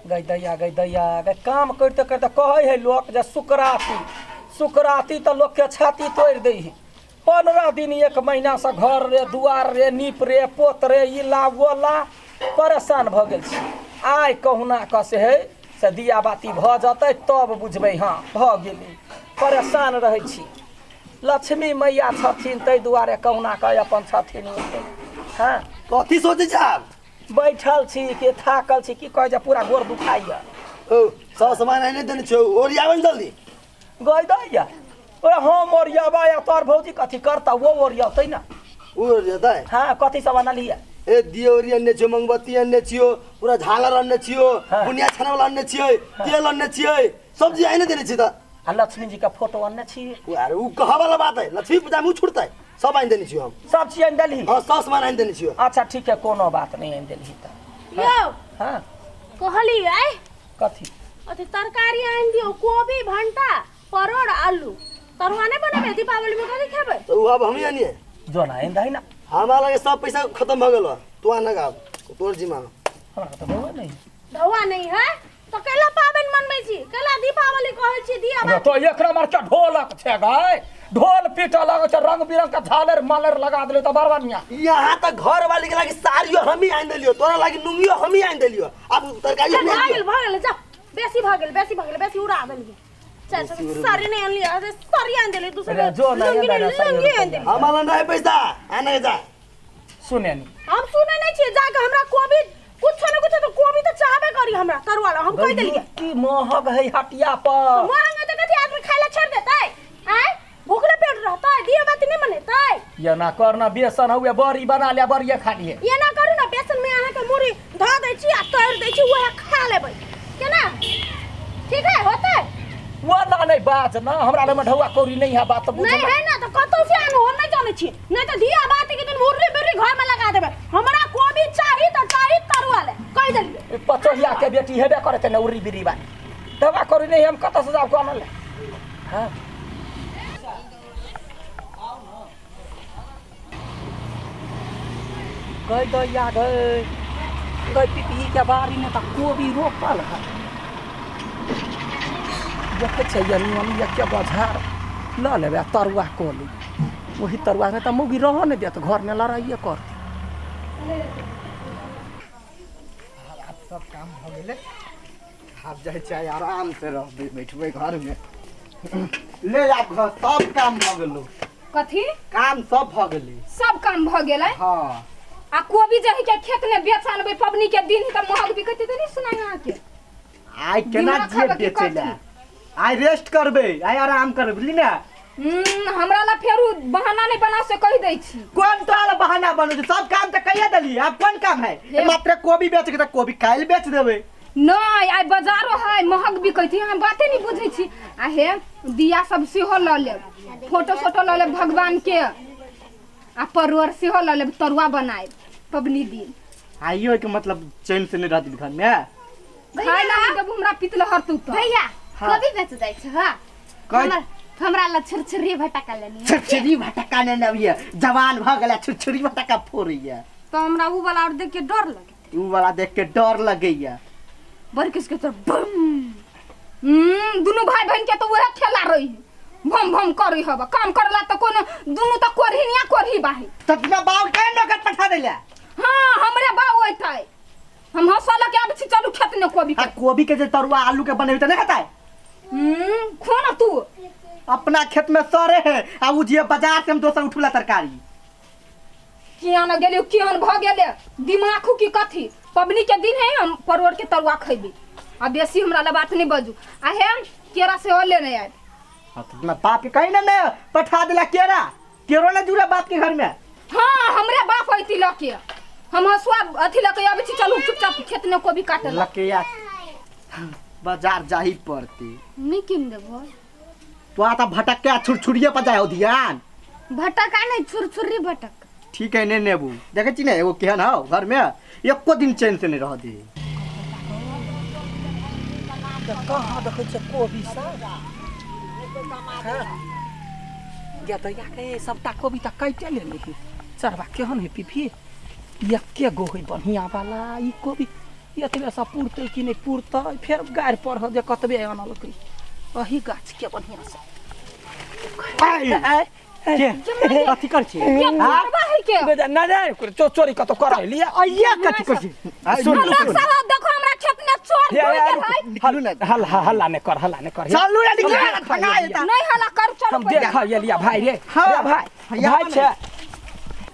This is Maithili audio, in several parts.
गै दैया, गै दैया गै, काम करिते करिते कहै है लोक जे सुकराती सुकराती तऽ लोकके छाती तोड़ि दै है। 15 दिन 1 महीनासँ घर रे दुआर रे नीप रे पोत रे ई ला वो ला, परेशान भऽ गेल छी। आइ कहुना कऽ से है से दिया बाती भऽ जेतै तब बुझबै। हँ भऽ गेलै, परेशान रहै छी। लक्ष्मी मैया छथिन ताहि दुआरे कहुना कऽ अपन छथिन। हँ कथी सोचै छै आब? बैठल छी कि थाकल छी, की कहै छै, पूरा गोर दुखाइया। ओ सब सामान आनि देने छौ, ओरियाबै ने जल्दी। गै दैया, ओए हम ओरियाबा या तोहर भौजी कथी करता? वो ओरियौतै ना। ओ ओरियतै? हाँ, कथी सब अनलियै? ए दियौरी अनने छियौ, मोमबत्ती अनने छियौ, पूरा झालर अनने छियौ। हाँ। बुनिया छाने वाला अनने छियै, तेल अनने छियै, सब्जी आनि देने छी। तऽ आ लक्ष्मी जी के फोटो अनने छी? ओ अरे उ कहऽ वाला बात है, लक्ष्मी पूजा में उ छुटतै? सब आनि देने छियौ हम। सब चीज आनि देलही? हाँ, सब सामान आनि देने छियौ। अच्छा ठीक है, कोनो बात नहीं, आनि देलही तऽ। यौ। हाँ। कहलियै। कथी? अथी तरकारी आनि दियौ, कोबी, भंटा, परोड़, आलू। तरुआ नहि बनेबै दीपावली में? कथी खेबै? तऽ उ अब हमही आनिए? जो ना आनि दही ना। हमरा लगे सब पैसा खत्म भऽ गेल, तू आनक आब, तोर जिम्मा। हमरा तऽ बौआ नहीं। ढौआ नहीं है तो कैला पाबनि मनबै छी, कैला दीपावली कहै छी दिया बाती? तो एक नंबर के ढोलक छै गै, ढोल पीटऽ लगै छै, रंग बिरंग के झालर मालर लगा देले तऽ बड़ बढ़िया। यहाँ तक घर वाली के लागी साड़ियो हमही आनि देलियो, तोरा लागी नुंगियो हमही आनि देलियो, आब तरकारी भऽ हमही आनि गेल, भऽ गेल, जा बेसी भऽ गेल, बेसी भऽ गेल, बेसी उड़ा देलियै। 400 साड़ी नहीं अनलियै, अरे साड़ी आनि देलियै, दूसरे अरे जो नहीं लुंगी अनलै, नहीं, सही लुंगी आनि रुपैआ। देलियै। हमरा लग नहीं पैसा, आने जा। सुने नी। हम सुने नहीं छियै, जाके हमरा कोबी कुछो ने कुछो तो कोबी तो चाहबे करी हमरा तरुआ ला, हम कहि देलियै। की महग है हटिया पर। महंग है तो कथी आदमी खाय ला छोड़ देतै? आय भूखले पेट रहतै, दिया बाती नहीं मनेतै? ये ना करना, बेसन हुए बड़ी बना ले, बड़िए खा लिए। ये ना करू ना, बेसन में अहाँ के मुड़ी धऽ दै छी आ तोड़ दै छी, वएह खा लेबै केना? ठीक है होतै? वो ना नहीं बात ना, हमरा लग में ढौआ कौड़ी नहीं है, बात बुझ नहीं है ना तो कतौ से आनू, हम नहीं जानै छी। नहीं तो दिया बाती के दिन मुर्री बिर्री घर में लगा देबै। हमरा कोबी चाही तो चाही तरुआ ले, कहि देलियै। पचोहिया के बेटी हेबे करते ना उर्री बिर्री बात, दवा करू नहीं, हम कतऽ से जाब कऽ ले। हाँ गई दैया गई गई, पिपही के बाड़ी में तऽ कोबी रोपल है, देखै छै यनी ओनी एके बझार लऽ लेबै आ तरुआ कऽ लेबै। ओही तरुआमे तऽ मौगी रहऽ नहि देत, घरमे लड़ाइए करतै। आब सब काम भऽ गेलै, आब जाइ छै आराम से रहबै, बैठबै घरमे। ले आब घर सब काम भऽ गेलो। कथी? काम सब भऽ गेलै। सब काम भऽ गेलै? हाँ। आ कोबी जे है के खेत में बेच आनबै, पबनी के दिन तऽ महग बिकैते तऽ नहीं सुनाई अहाँके? आइ केना दिमाग जिए खराब की बेचै ला? कथी? आइ रेस्ट करबै, आइ आराम करबै, बुझली ने? हमरा ला फेरू बहाना नहीं बना से कहि दै छी। कोन तोरा ला बहाना बनू? सब काम तऽ कहिए देली, आब कोन काम है? हे। मात्र कोबी बेच के तऽ कोबी काल्हि बेच देबै। नहीं आइ बाजारो है, महग बिकै छै, हम बाते नहीं बुझै छी। आ हे दिया सब सेहो लऽ लेब, फोटो सोटो लऽ लेब भगवान के, आ परोड़ सेहो लऽ लेब, तरुआ बनायब पबनी दिन। आइयो के मतलब चैन से नहीं रहती घर में। खाय ला नहीं देबू हमरा पितलहर तू तो। भैया। हाँ। कोबी बेच जाइ छै? हाँ। कह। हमरा ला छुरछुरी भटका लेनी। छुरछुरी भटका ने अबियै, जवान भऽ गेला, छुरछुरी भटका फोड़ैया। तो हमरा उ वाला और देख के डर लगे। उ वाला देख के डर लगैया? बड़ किसके तो बम। दुनू भाई बहन के तो वह खेला रही है, भम भम करी हब काम करला तो कोनो दुनू तो कोरही निया कोरही बाही। तो तुम्हें बाप के नौकर पठा देला? हाँ हमरे बाऊ अइतै, हम हंसल के आबै छी। चलू खेत में कोबी आ के। कोबी के जे तरुआ आलू के बनेबी त नहीं खताय? खो ना तू। अपना खेत में सरे है आ उ जे बाजार से हम दोसर उठुला तरकारी। किया न गेलियो, केहन भऽ गेलै दिमाग की कथी? पबनी के दिन है, हम परोड़ के तरुआ खैबी आ बेसी हमरा लग बात नहीं बजू। आ हे केरा सेहो लेने आयब। हाँ, तो तुम्हें बाप के कहीं ना ने पठा देला केरा, केरो ना जुड़ा बाप के घर में। हाँ हमरे बाप अइती लके, हम हसुआ अथी लके अबै छी। चलू चुपचाप खेत में कोबी काटे ला। लके या बाजार जाही पड़ती। नहीं किन देबो। तो आता भटक के छुरछुरिये पर जाए हो ध्यान। भटका नहीं, छुरछुरी भटक। ठीक है ने नेबू, देखे छी ने एगो केहन हौ घर में, एको दिन चैन से नहीं रह दे। कहाँ देखै छै कोबी सब? हाँ। या तऽ या के सबटा कोबी तऽ काटे लेने है। चढ़वा केहन है पीपी? एके गो है बढ़िया वाला ई कोबी। एतबे से पुरतै कि नहि पुरतै फेर गारि पढ़त जे कतबे अनलकै अही गाछके बढ़िआँ से के कथी कर छी के चोरबा है के नहि नहि चोरी कतौ करै लिया अइया कथी कर छी सुन लोग सब देखो हमरा खेत में चोर हे, घुस हे, गेल है निकलू ना हल्ला हल्ला नहि कर हल्ला नहि कर चलू ना निकलू ना ठंगा एता नहीं हल्ला कर चलो हम देख एलिया भाई रे हाँ। रे भाई यहाँ भाई छै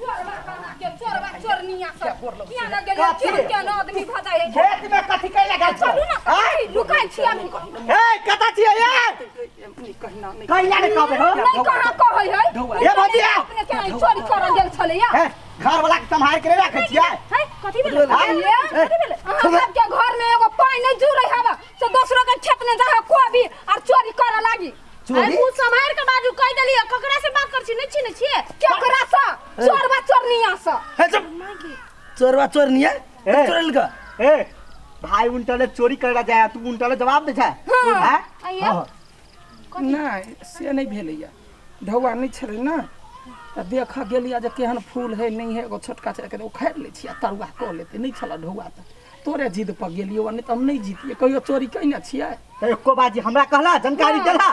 चोरबा कहाँ के चोरबा चोरनिया सब किया न गेलियै चोर के न आदमी भऽ जाइ है खेत में कथी कैला गेल छौ चलू ना लुकाइ छी अभी ए कता छियै ए कहिया ने कहबै हो नहीं कहाँ कहै है ए भजिया अपने के चोरी करऽ गेल छलैया ए घर वाला के सम्हार के राखै छियै है कथी भेलै ये अहाँ सबके घर में एगो पानि नहीं जुड़ै हवा से दोसरो के खेत में जा कोबी और चोरी करऽ लागी चोरी मुँह सम्हारि के बाजू कहि देलियै ककरा से बात कर छी नहि छी नहि छियै केकरा से चोरबा चोरनिया से हे चुप चोरवा चोर नहीं है ए। चोरल का ए भाई उनटले चोरी करे जाए तू उनटले जवाब दे छै हाँ। हैं? नहि से नहि भेलैया ढौआ नहि छलै ने तऽ देखऽ गेलियै जे केहन फूल है नहि है एगो छोटका छै उखाड़ि लै छियै आ तरुआ कऽ लेतै नहि छलै ढौआ तऽ तोरे जिद पर गेलियौ नहि तऽ हम नहि जीतियै कहियो चोरी कयने छियै तऽ एको बाजी हमरा कहला जानकारी देला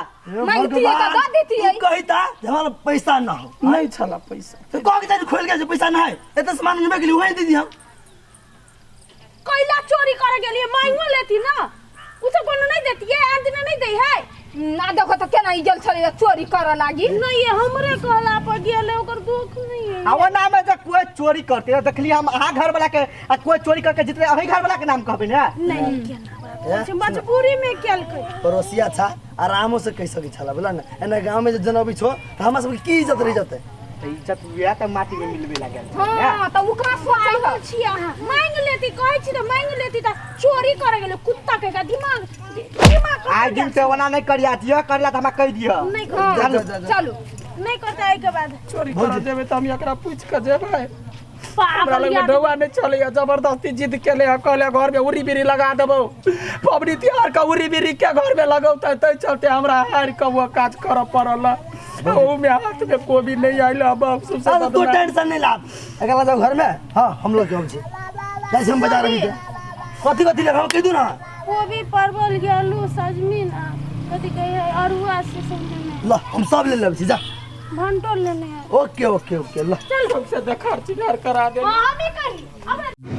मांगतियै तऽ दऽ दितियै तू कहिता जे हमरा पैसा ना हो नहि छलै पैसा तो कह के जाके खोल के जे पैसा ना है एते सामान लेबे गेली वही दे दी हम कैला चोरी करे गेलियै मांगो लेती ना उ सब कोनो नहीं देतियै आन दिना नहीं दै है ना देखो तऽ केना ई गेल छलैया चोरी करऽ लागी नहीं ये हमरे कहला पर गेलै ओकर दुख नहीं है आ ओना में जे कोई चोरी करते है देखली हम अहाँ घर वाला के आ कोई चोरी करके जितने अहीं घर वाला के नाम कहबै ने नहीं केना बात छै मजबूरी में केलकै पड़ोसिया छा आरामो से कह सकै छला बुझला ना एना गांव में जे जनबी छो त हमरा सबके की इज्जत रह जते तऽ इज्जत उएह तऽ माटी में मिलबे लागल छै ने। हाँ तऽ ओकरा सोचै है पागल छी अहाँ मांग लेती कहै छी तऽ मांग लेती तऽ चोरी करे गेलै कुत्ता के का दिमाग दिमाग आइ दिन से ओना नहि करिया दिअ करला तऽ हमरा कहि दिअ नहीं हाँ, करते चलू नहीं करते एहि के बाद चोरी करऽ जेबै तऽ हम एकरा पूछि कऽ जेबै हमरा पागल लग यार ढौआ नहि चलैया जबरदस्ती जिद केले हँ कहले घर में उरी बिरी लगा देबौ पबनी तिहार के उरी बिरी के घर में लगौते ताहि चलते हमरा हारि कऽ वो काज करऽ पड़ल ओहूमे हाथ में कोबी नहि आयल हँ बाप सबसे अब तू बदमाश। टेंशन नहीं लाभ अगला जाओ घर में हाँ हम लोग जाओ छी जाइ छी हम बाजार अभी के कथी कथी लेब हम कहि दू ना कोबी परवल आलू सजमनि आ कथी कहै है अरुआ से सब लेने है ल हम सब ले लेब छी जा भंटो लेने है ओके ओके ओके ल सबसे देखार चिन्हार करा दे हाँ हम ही कही अब